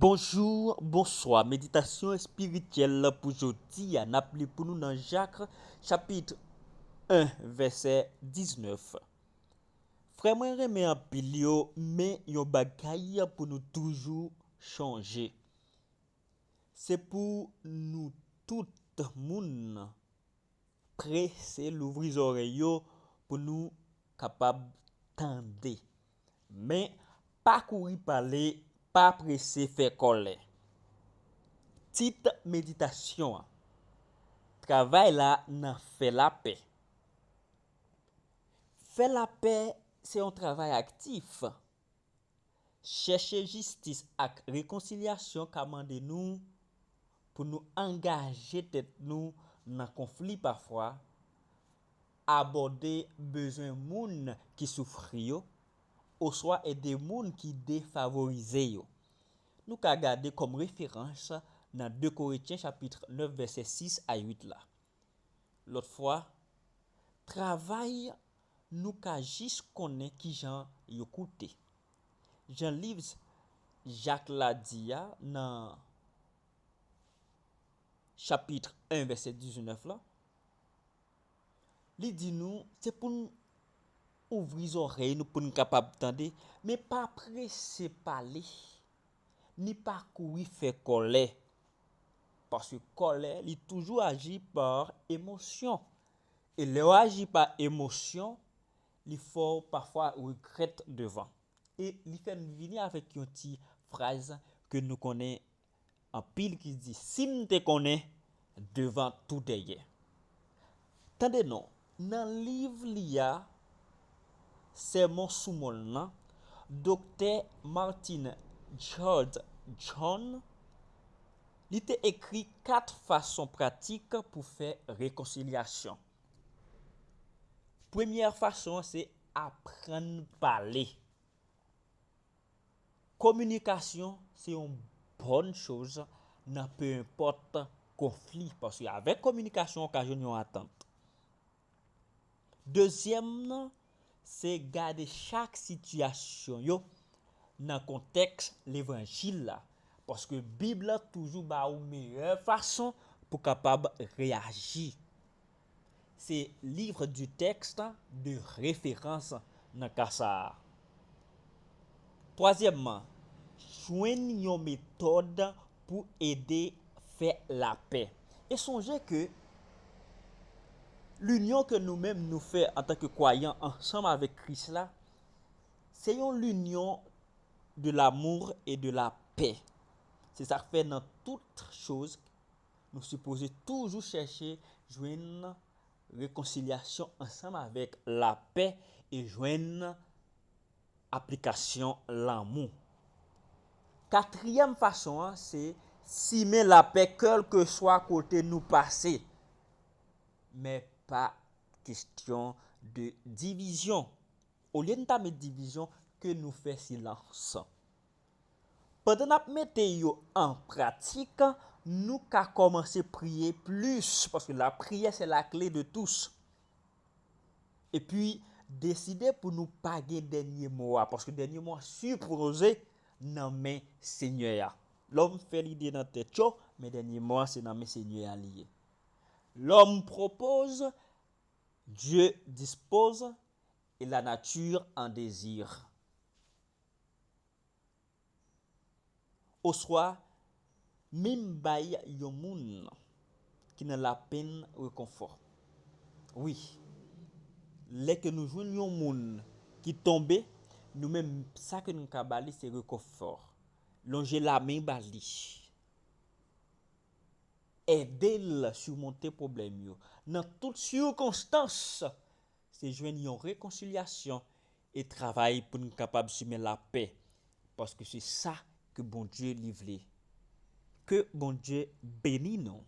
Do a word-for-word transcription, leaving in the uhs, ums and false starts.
Bonjou, bonswa. Meditasyon espirityèl pou jodi a, n ap li pou nou nan Jak, chapit en, vèsè diznèf. Frè mwen renmen anpil yo, men yon bagay pou nou toujou chonje. Se pou nou tout moun prese louvri zòrèy yo pou nou kapab tande. Men, pa kouri pale, pa prese fè kòlè. Tit meditasyon an: Travay la nan fè lapè. Fè lapè se yon travay aktif. Chèche jistis ak rekonsilyasyon ka mande nou pou nou angaje tèt nou nan konfli pafwa, abòde bezwen moun ki soufri yo, oswa ede moun ki defavorize yo. Nou ka gade kòm referans nan de Korentyen chapit nèf vèsè sis a uit la. Lòt fwa, travay nou ka jis konnen kijan yo koute. Jan liv Jak la di a nan chapit en vèsè diznèf la, li di nou se pou n ouvri zòrèy nou pou n kapab tande, men pa prese pale, ni pa kouri fè kòlè. Paske kòlè, li toujou aji pa emosyon. E lè w aji pa emosyon, li fè w pafwa regrèt devan. E li fè n vini avèk yon ti fraz ke nou konnen anpil ki di, "Si m te konnen, devan tou dèyè." Tande non, nan liv li a, Sèmon sou Mòn lan, Doktè Martyn Lloyd-Jones, li te ekri kat fason pratik pou fè rekonsilyasyon. Premyè fason an se aprann pale. Kominikasyon se yon bòn choz nan pe enpòt konfli, paske avèk kominikasyon ou ka jwenn yon atant. Dezyèm nan, se gade chak sitiyasyon yo nan kontèks levanjil la, paske Bib la toujou ba ou meyè fason pou kapab reyaji. Se livre du texte de référence nan ka sa a. Twazyèmman, jwenn yon metòd pou ede fè lapè. E sonje ke linyon ke nou menm nou fè antanke kwayan ansanm avèk Kris la, se yon linyon de l'amour et de la paix. Se sa k fè nan tout choz, nou sipoze toujou chèche jwenn rekonsilyasyon ansanm avèk lapè e jwenn aplikasyon lanmou. Katriyèm fason an, se simen lapè kèlkeswa kote nou pase. Men pa kestyon de divizyon. Olye n ta met divizyon, ke nou fè silans. Pandan n ap mete yo an pratik, nou ka kòmanse priye plis, paske lapriyè se lakle de tous. Epi, deside pou nou pa gen dènye mo a, paske dènye mo a sipoze nan men Senyè a. Lòm fè lide nan tèt yo, men dènye mo a se nan men Senyè a li ye. L'homme propose, Dieu dispose, et la nature en désire. Oswa, menm bay yon moun ki nan lapenn rekonfò. Wi, lè ke nou jwenn yon moun ki tonbe, nou menm, sa ke nou ka ba li, se rekonfò. Lonje lamen ba li. Ede l simonte pwoblèm yo. Nan tout sikonstans, se jwenn yon rekonsilyasyon e travay pou n kapab simen lapè, paske se sa ke Bondye li vle. Ke Bondye beni nou.